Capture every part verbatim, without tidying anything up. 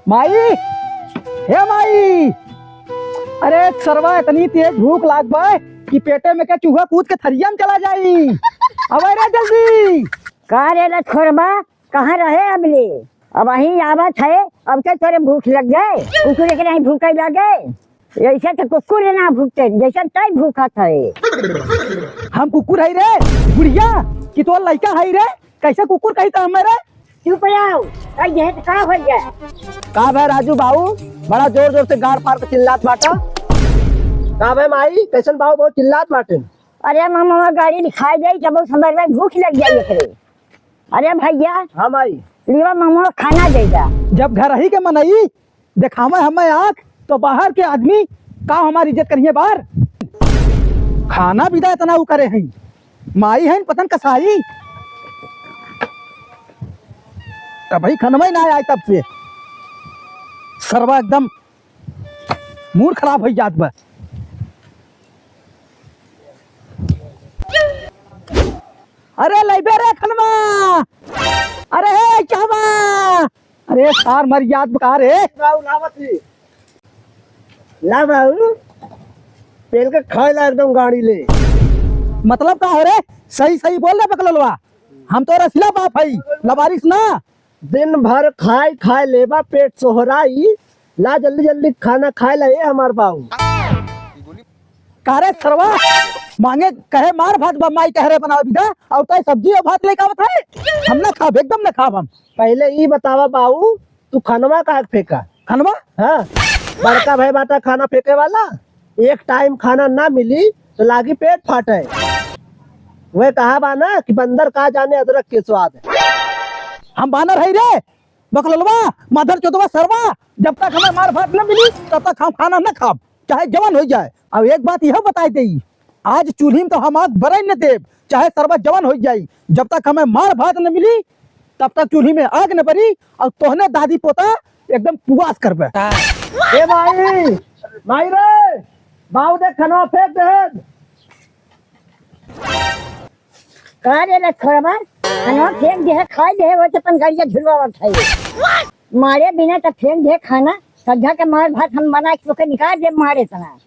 माई, हे माई, अरे सरवा, इतनी तेज भूख लाग बा कि पेटे में के चूहा कूद के थरिया में चला जाई। अबे रे जल्दी। का रे लतखोरबा, कहाँ रहे अबले? अबहीं आवत है, अब के तोरे भूख लग गए? कुकुर के नहीं भूखे लगे? ऐसे तो कुकुर ना भूखते, जैसे तय भूखत है। हम कुकुर है रे बुढ़िया, कि तोर लइका है रे? कैसे कुकुर कही था हमें रे? चुप रहो, कह दे तो का हो जाए। का भाई राजू बाबू, बड़ा जोर जोर से गाड़ फाड़ के चिल्लात बाटा। का भाई माई, कैसन बाबू बहुत चिल्लात बाटे? अरे मामा, वो गाड़ी दिखाई दे, जब उस समय में भूख लग जाए एकरे। अरे भैया। हाँ माई। लिवा मामा, खाना दे जा। जब घर ही के मनई देखावे हमें आँख, तो बाहर के आदमी का हमारी इज्जत करिए बाहर? खाना बिदा इतना उ करे हैं, माई है पतन कसाई। तब भाई खनवा ही ना आए तब से, सरवा एकदम मूड खराब हो जात बा। अरे लइबे रे खनवा, अरे हे कहवा, अरे सार मर जात बा का रे? बाबू लावत ही। ला बाबू, पेल के खाए ला एकदम गाड़ी ले। मतलब का हो रे? सही सही बोल रे बकललवा, हम तो रसीला बाप हई, लबारिस ना। दिन भर खाए खाए लेबा, पेट सोहराई, ला जल्दी जल्दी खाना खाए ला ए हमार बाबू। का रे सरवा, मांगे कहे मार भात बा, माई कह रे बनावे बिदा, और तय सब्जी और भात लेके आवत है, हम ना खाब, एकदम ना खाब हम। पहले ई बतावा बाऊ, तू खनवा काहे के फेंका? खनवा? हाँ, बड़का भाई बाटा खाना फेंके वाला, एक टाइम खाना ना मिली तो लागी पेट फाटे। वह कहा बा ना कि बंदर का जाने अदरक के स्वाद। हम बानर है रे, बकललवा, माधर चोदवा सरवा, जब तक हमें मार भात न मिली, तब तक हम खाना न खाब, चाहे जवन हो जाए। अब एक बात यह बताई देई, आज चूल्ही में तो हम आग बरई न देब, चाहे सरवा जवन हो जाई, जब तक हमें मार भात न मिली, तब तक चूल्ही में आग न बरी, और तोहने दादी पोता एकदम पुआस करबे। ए माई, माई रे, बाऊ दे खनवा फेंक दे। का रे लतखोरबा, खनवा फेंक दे, खाई दे, वो तो अपन गड़िया झुलवावत है। मारे बिना तो फेंक दे खाना, सज्जा के मार भात हम बना के ओके निकाल दे मारे तना।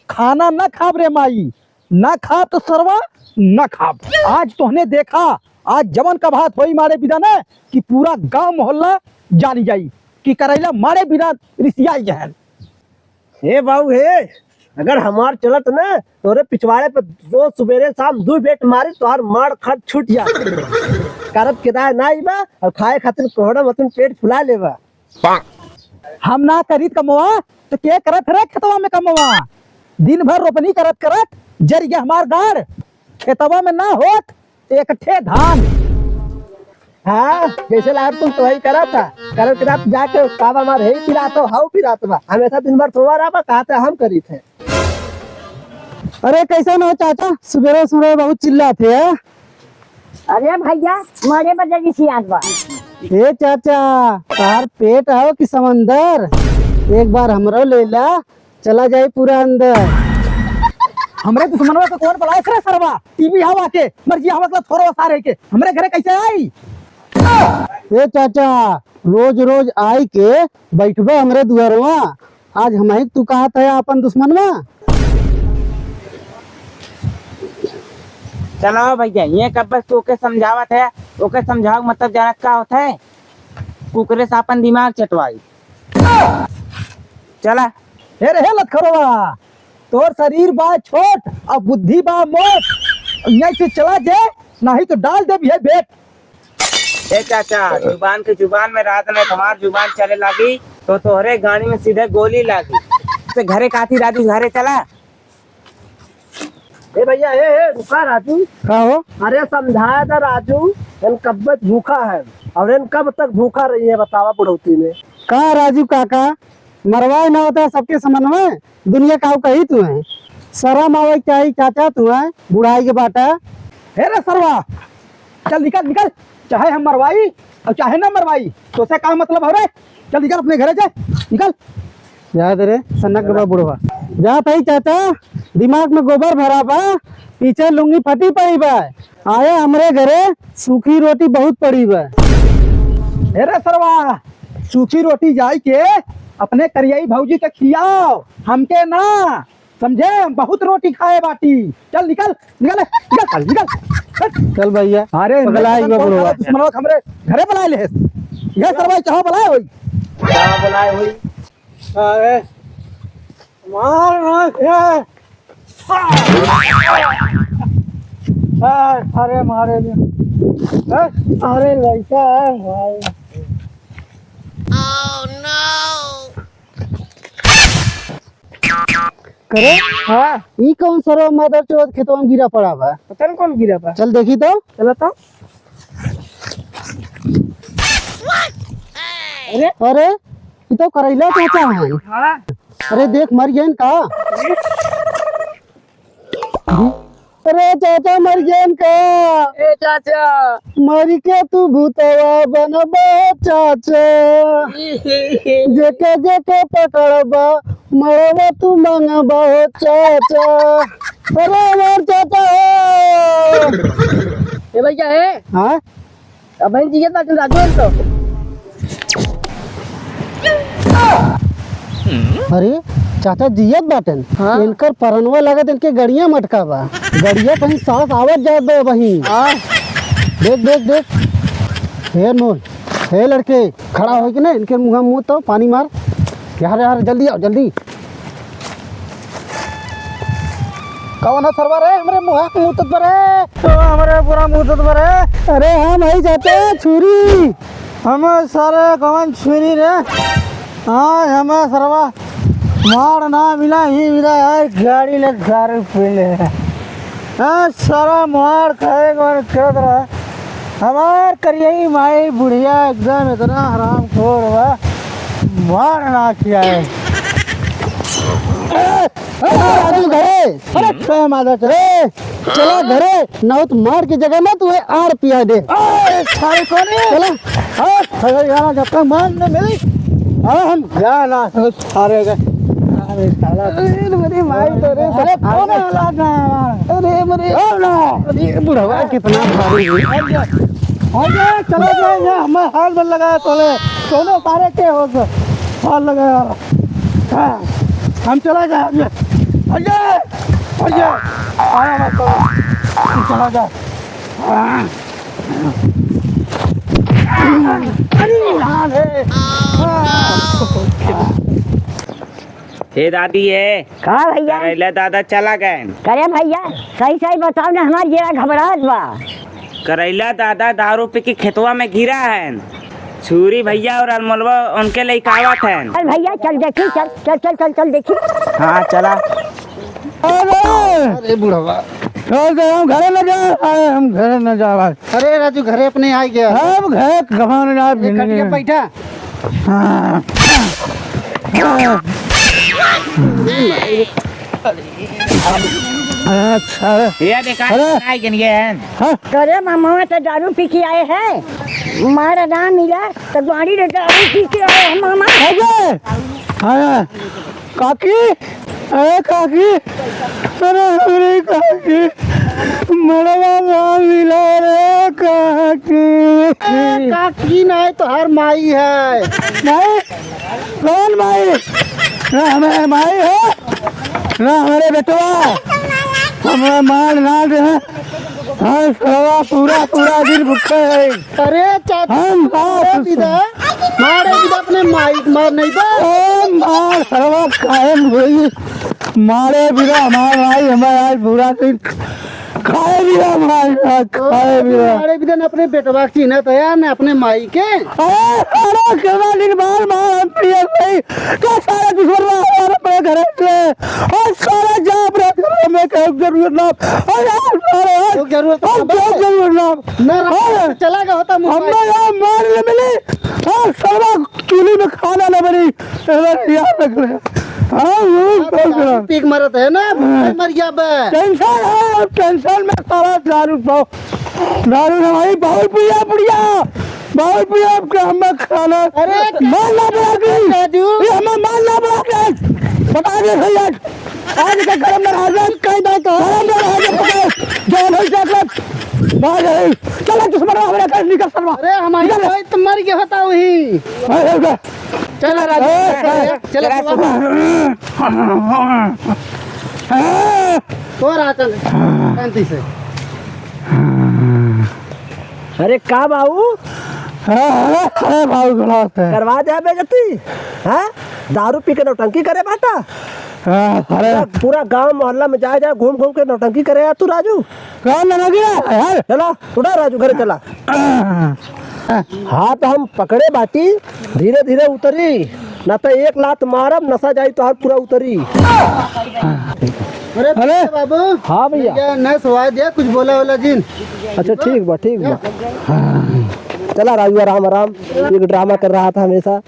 खाना ना खाब रे माई, ना खाब तो सरवा ना खाब। आज तोहने देखा, आज जवन का भात होई मारे बिना ना कि पूरा गांव मोहल्ला जानी जाई कि करैला मारे बिना रिसियाई जहन। हे बाबू हे, अगर हमार चलत ना, तोरे पिछवाड़े पे रोज सुबेरे शाम दू बेट मारी, तोहार मार खट छूट जा। करत किराया ना आईबा और खाए खातिर कोहड़ा मतन पेट फुला लेबा। हम ना करीत कमवा, तो के करत रे खेतवा में कमवा? दिन भर रोपनी करत करत जर गया हमार गाड़। खेतवा में ना होत एक ठे धान। हाँ, जैसे लाभ तुम तो वही करा था, करत करत जाके काबा मार है पिरात हो, हाउ पिरात बा। हमेशा दिन भर सोवा रहा बा, कहते हम करी थे। अरे कैसे न हो चाचा, सुबेरे सुबेरे बहुत चिल्लात है। अरे भैया, मारे बदल की सियान बा। ए चाचा, तार पेट हो कि समंदर? एक बार हमरो ले ला, चला जाई पूरा अंदर। हमरे दुश्मनवा के कौन बुलाए रे सरवा? टीवी हवा के, मर्जी हवा के, थोरो सारे के। हमरे घरे कैसे आई? ए चाचा, रोज रोज आई के बैठबा हमरे दुआरवा। आज हमही तू कहत है अपन दुश्मनवा। चलो भैया, ये कब बस तू ओके समझावत है, ओके समझाओ मतलब जानत का होता है? कुकरे से अपन दिमाग चटवाई। चला। हे रे, हे लतखरवा, तोर शरीर बा छोट और बुद्धि बा मोट। यहीं से चला जे, नहीं तो डाल दे भी है बेट। ए चाचा, जुबान के जुबान में रहा, नहीं तुम्हार जुबान चले लागी तो तोहरे गाड़ी में सीधे गोली लागी। से घरे काथी राजू, घरे चला। ए भैया, ए, ए, रुका राजू। का हो? अरे समझाया था राजू, इन कब तक भूखा है और इन कब तक भूखा रही है, बतावा बुढ़ौती में। का राजू काका, मरवाए ना होता सबके समझ में, दुनिया का कही तू है। शर्म आवे के चाही चाचा तू है, बुढ़ाई के बाटा। हे रे सरवा, चल निकल, निकल, चाहे हम मरवाई और चाहे ना मरवाई, तोसे का मतलब हो रे? चल निकल अपने घरे से, निकल। याद रे, सनक बा बुढ़वा। जात हई चाचा, दिमाग में गोबर भरा बा, पीछे लुंगी फटी पड़ी बा। आया हमरे घरे, सूखी रोटी बहुत पड़ी बा। हे रे सरवा, सूखी रोटी जाई के अपने करियाई भौजी के खियाओ, हमके ना, समझे? हम बहुत रोटी खाए बाटी। चल निकल, निकल, निकल, चल, निकल। चल भैया, अरे पगला नहीं, आइबा कौन बुढ़वा। साला दुश्मनवा के हमरे घरे बुलाए ले। ये सरवा चाहो बुलाए होई। का बुलाए होई? अरे मार ना के। आ, अरे मारे ले। आ, अरे लइका है भाई। करे? हाँ। ई कौन सरवा मदर चोद खेतवा में गिरा पड़ा बा? पता नहीं कौन गिरा बा। चल देखी तो। चला तो। अरे? अरे, ई तो करैला चाचा हैं। हाँ। अरे देख, मर गए का? अरे चाचा, मर गए का? ए चाचा। मर के तू भूतवा बनबा चाचा। जेके जेके पकड़बा, मरवा तू मंगबा हो चाचा। अरे हमार चाचा हो। ए भैया, ए। हाँ? अब भाई जियत बाटन राजू हम तो। अरे, चाचा जियत बाटन। हाँ। इनकर परनवा लागत इनके गड़िया मटका बा। गड़िया कहीं सांस आवत जात बा वहीं। हाँ। देख, देख, देख। हे अनमोल, हे लड़के, खड़ा होइके ना, इनके मुँह में मुँह तो पानी मार। यार, यार, जल्दी आओ, जल्दी। कौन है सरवा रे? हमरे मुँह में मुतत बा रे। तो हमरे पूरा मुतत बा रे। अरे हम हई चाचा छुरी। हमें सारे कौन छुरी रे? हाँ, हमें सरवा मार ना मिला ही मिला यार, गाड़ी ले दारू पी ले। हाँ, सारा मार खाए के मन करत रहा। हमार करियई माई बुढ़िया एकदम इतना हरामखोर बा, मार ना खियाए। ए, ए, राजू घरे। अरे, ए, माता चल। ए, चला घरे, ना तो मार के जगह ना तुहे आड़ पिया दे। ए, सारे कौन है? चला। हाँ, अगर यहाँ जब तक मार न मिली, हाँ, हम जा ना, सारे के। अरे, साला। अरे, मेरी माई तो रे, अरे, कौन है औलाद ना है हमारा? अरे, मेरे कौन है? अरे, बुढ़वा कितना भारी है। अरे, चलो जाए, ये हमें हाथ में लगाया तोले। दोनों सारे के हो गए। हाथ लगाया। हाँ, हम चला जाए, अरे, अरे, अरे, आया मत करो। हम चला जाए। हाँ। अरे, हाँ, हे। हे दादी, हे। का भैया? करैला दादा चला गए। करे भैया, सही सही बताओ ना, हमार जिया घबरात बा। करैला दादा दारू पी के खेतवा में गिरा है। छुरी भैया और अनमोलवा उनके लइकावत हैं। चल भैया, चल देखी, चल, चल, चल, चल, चल देखी। हाँ, चला। अरे! अरे बुढ़वा, छोड़ दे, हम घरे न जाए, अरे हम घरे न जाए। अरे राजू, घरे अपने आ गया। हम घरे कहाँ न जाए, एक खटिया बैठा। हाँ। अच्छा। ये देखा, अरे। आए गन ये हैं। हाँ। करे मामा तो दारू पी के आए हैं, मार ना मिला तो गाड़ी रे दारू पी के आए हैं मामा। अरे, हाँ, काकी, अरे काकी, अरे हमरे काकी, मरवा ना मिला रे काकी। ए, काकी नहीं, तोहार माई है। माई? कौन माई? ना हमारे माई है, ना हमारे बेटवा। हमारे मार ना दे। हाँ, साला पूरा, पूरा दिन भूखे है। अरे चाचा, हम बाप मारे बिदा, मारे बिदा अपने माई मार नहीं बा। ए, मार, सरवा काहे न होई? मारे बिना हमार माई, हमार आज पूरा दिन खाए बिना हमार, खाए बिना। मारे बिदा न अपने बेटवा के चिन्हत है, न अपने माई के। अरे, अरे, केतना दिन बाद मार हम पिए भाई। तो सारे दुश्मन मार, मार अपने घरे से। और सारे जा अपने घरे में, कोई जरूरत ना। और यार, सारे, कोई जरूरत ना। कोई जरूरत ना। ना, ना, और चला गया होता मुंबई। हमने यहाँ मार ले मिली। और सारा चूल्ही में खाना न बनी, अगर याद रख ले। हाँ, वो हाँ, तो दारू पी के मरत है ना, हाँ। मर गया बे। टेंशन है, अब टेंशन में सारा दारू पाओ। दारू ना भाई, बहुत पिया बुढ़िया, बहुत पिया, अब क्या हम खाना। अरे, मार ना पड़ा के। राजू। ये हमें मार ना पड़ा के। बता दे भैया। आज के गरम में राजू कहीं ना तो। गरम में राजू पकड़। जान हो जाकर। भाग रे। चला दुश्मन, हमरा घर निकल सरवा। अरे हमारी निकल। कोई तो मर गया होता वही। अरे, अरे, चला राजू, ए, चला, ए, चला, चला, चला। तो रहा चल, शांति से। अरे का बाबू? अरे, अरे, बाबू गलत है। करवा दे बेइज्जती, हाँ? दारू पी के नौटंकी करे बाटा। हाँ, अरे। पूरा, पूरा गांव मोहल्ला में जाए, जाए, घूम, घूम के नौटंकी करे यार तू राजू। कौन ना लगे यार? चला, उठा राजू, घरे चला। हाथ हम पकड़े बाटी, धीरे धीरे उतरी, ना तो एक लात मारब, नसा जाई तोहार पूरा उतरी। अरे अरे। बाबू। हाँ भैया। भैया, नहीं सुवाद दिया, कुछ बोला वाला जिन। अच्छा, ठीक बा, ठीक बा। चला राजू, आराम आराम, एक ड्रामा कर रहा था हमेशा।